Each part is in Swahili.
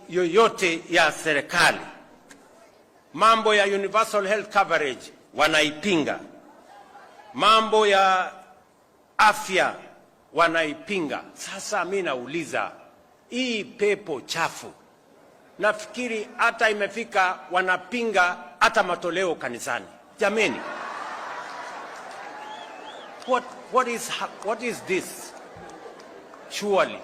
Yoyote ya serikali. Mambo ya universal health coverage wanaipinga, mambo ya afya wanaipinga. Sasa mi nauliza, hii pepo chafu, nafikiri hata imefika wanapinga hata matoleo kanisani. Jameni, what is this? Surely,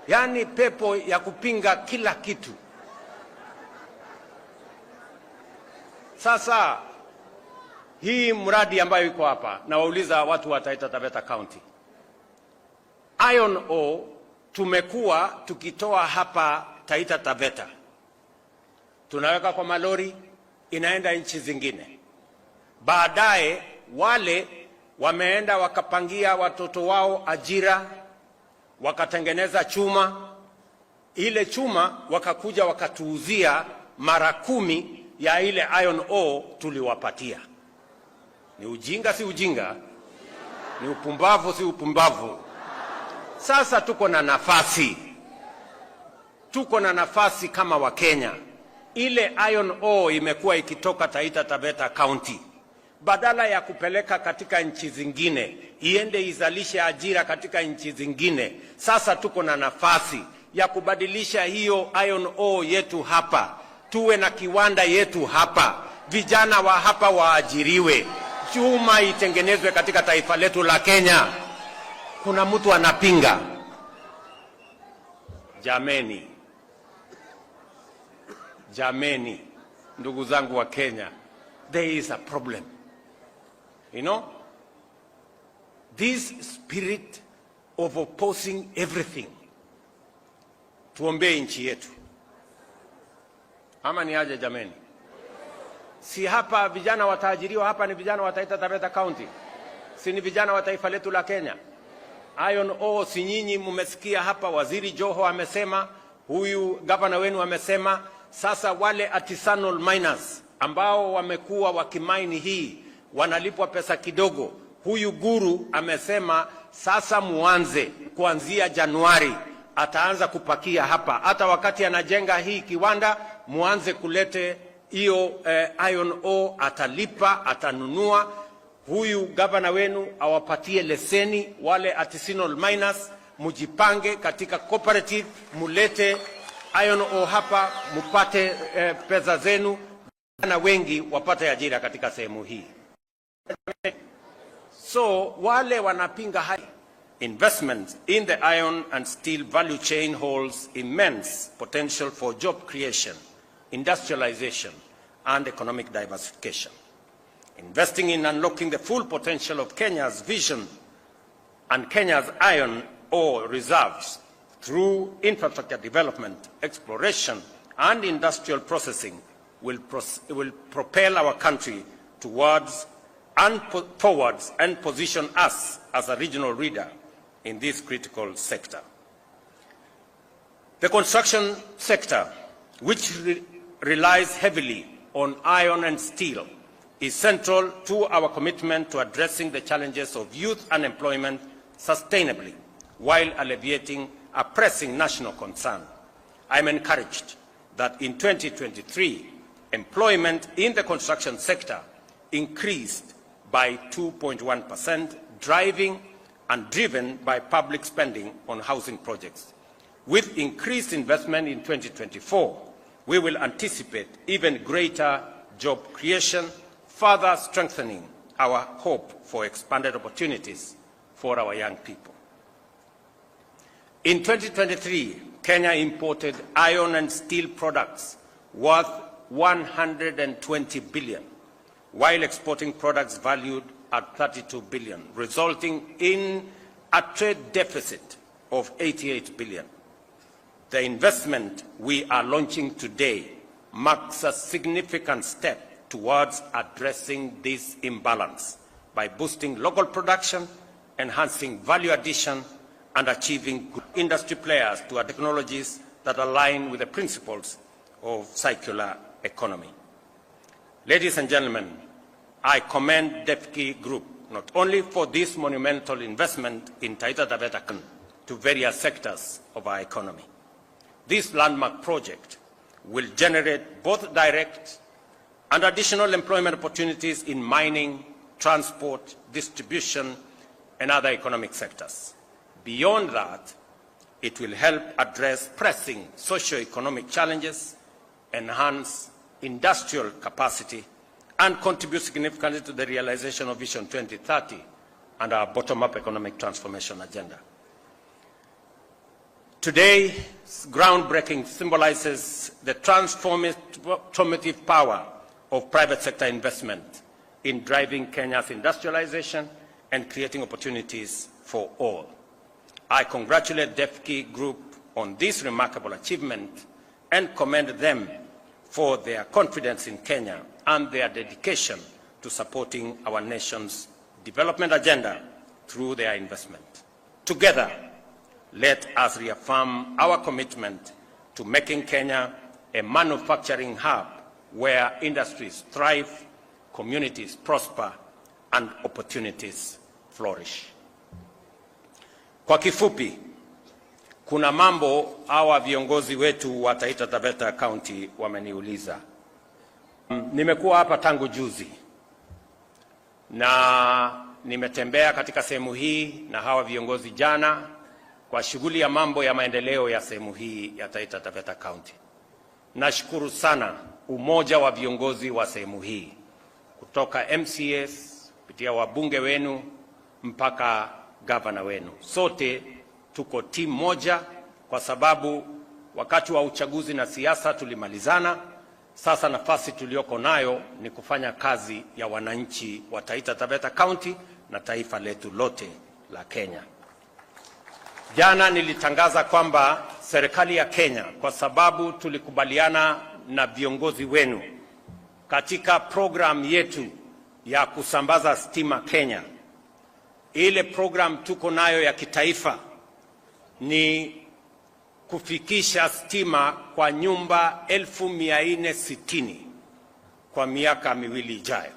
yaani pepo ya kupinga kila kitu. Sasa hii mradi ambayo iko hapa, nawauliza watu wa Taita Taveta County, iron ore tumekuwa tukitoa hapa Taita Taveta, tunaweka kwa malori, inaenda nchi zingine. Baadaye wale wameenda wakapangia watoto wao ajira, wakatengeneza chuma. Ile chuma wakakuja wakatuuzia mara 10 ya ile iron ore tuliwapatia. Ni ujinga, si ujinga? Ni upumbavu, si upumbavu? Sasa tuko na nafasi, tuko na nafasi kama Wakenya. Ile iron ore imekuwa ikitoka Taita Taveta County, badala ya kupeleka katika nchi zingine, iende izalishe ajira katika nchi zingine. Sasa tuko na nafasi ya kubadilisha hiyo iron ore yetu hapa, tuwe na kiwanda yetu hapa, vijana wa hapa waajiriwe, chuma itengenezwe katika taifa letu la Kenya. Kuna mtu anapinga? Jameni, jameni, ndugu zangu wa Kenya, there is a problem. This spirit of opposing everything. Tuombee nchi yetu, ama ni aje jameni? Si hapa vijana wataajiriwa hapa ni vijana wa Taita Taveta County, si ni vijana wa taifa letu la Kenya? Iron ore, si nyinyi mmesikia hapa, Waziri Joho amesema, huyu gavana wenu amesema. Sasa wale artisanal miners ambao wamekuwa wakimine hii wanalipwa pesa kidogo. Huyu guru amesema sasa muanze kuanzia Januari, ataanza kupakia hapa. Hata wakati anajenga hii kiwanda, muanze kulete hiyo iron ore, atalipa, atanunua. Huyu gavana wenu awapatie leseni wale artisanal miners, mujipange katika cooperative, mulete iron ore hapa, mupate pesa zenu, na wengi wapate ajira katika sehemu hii. So wale wanapinga hai investment in the iron and steel value chain holds immense potential for job creation, industrialization and economic diversification. Investing in unlocking the full potential of Kenya's vision and Kenya's iron ore reserves through infrastructure development, exploration and industrial processing will propel our country towards and forwards and position us as a regional leader in this critical sector. The construction sector, which relies heavily on iron and steel, is central to our commitment to addressing the challenges of youth unemployment sustainably while alleviating a pressing national concern. I am encouraged that in 2023, employment in the construction sector increased by 2.1%, driving and driven by public spending on housing projects. With increased investment in 2024, we will anticipate even greater job creation, further strengthening our hope for expanded opportunities for our young people. In 2023, Kenya imported iron and steel products worth 120 billion, while exporting products valued at 32 billion, resulting in a trade deficit of 88 billion. The investment we are launching today marks a significant step towards addressing this imbalance by boosting local production, enhancing value addition, and achieving industry players to technologies that align with the principles of circular economy. Ladies and gentlemen, I commend Devki Group not only for this monumental investment in Taita Taveta to various sectors of our economy, This landmark project will generate both direct and additional employment opportunities in mining, transport, distribution, and other economic sectors. Beyond that, it will help address pressing socio-economic challenges, enhance industrial capacity, and contribute significantly to the realization of Vision 2030 and our bottom-up economic transformation agenda. Today's groundbreaking symbolizes the transformative power of private sector investment in driving Kenya's industrialization and creating opportunities for all. I congratulate Devki Group on this remarkable achievement and commend them for their confidence in Kenya and their dedication to supporting our nation's development agenda through their investment. Together, let us reaffirm our commitment to making Kenya a manufacturing hub where industries thrive, communities prosper, and opportunities flourish. Kwa kifupi, kuna mambo hawa viongozi wetu wa Taita Taveta County wameniuliza. Nimekuwa hapa tangu juzi na nimetembea katika sehemu hii na hawa viongozi jana kwa shughuli ya mambo ya maendeleo ya sehemu hii ya Taita Taveta County. Nashukuru sana umoja wa viongozi wa sehemu hii kutoka MCAs kupitia wabunge wenu mpaka gavana wenu, sote tuko timu moja, kwa sababu wakati wa uchaguzi na siasa tulimalizana. Sasa nafasi tuliyoko nayo ni kufanya kazi ya wananchi wa Taita Taveta County na taifa letu lote la Kenya. Jana nilitangaza kwamba serikali ya Kenya, kwa sababu tulikubaliana na viongozi wenu katika program yetu ya kusambaza stima Kenya, ile program tuko nayo ya kitaifa ni kufikisha stima kwa nyumba 460,000 kwa miaka 2 ijayo,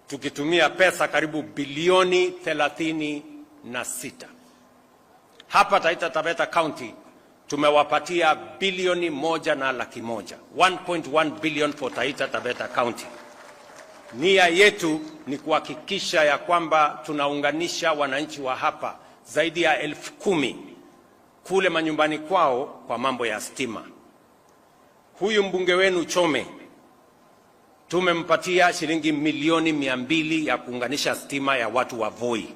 tukitumia pesa karibu bilioni 36. Hapa Taita Taveta County tumewapatia bilioni 1 na laki 1, 1.1 billion for Taita Taveta County. Nia yetu ni kuhakikisha ya kwamba tunaunganisha wananchi wa hapa zaidi ya 10,000 kule manyumbani kwao kwa mambo ya stima. Huyu mbunge wenu Chome tumempatia shilingi milioni 200 ya kuunganisha stima ya watu wa Voi,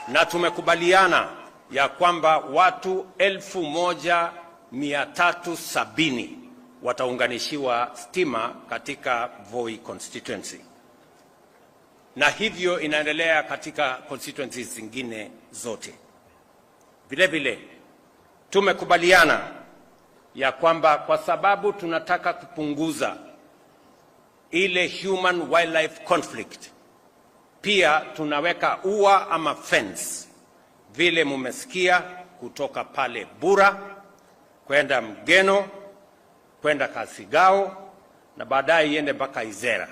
na tumekubaliana ya kwamba watu 1,370 wataunganishiwa stima katika Voi constituency, na hivyo inaendelea katika constituencies zingine zote. Vile vile tumekubaliana ya kwamba kwa sababu tunataka kupunguza ile human wildlife conflict, pia tunaweka ua ama fence, vile mumesikia kutoka pale Bura kwenda Mgeno kwenda Kasigao na baadaye iende mpaka Izera.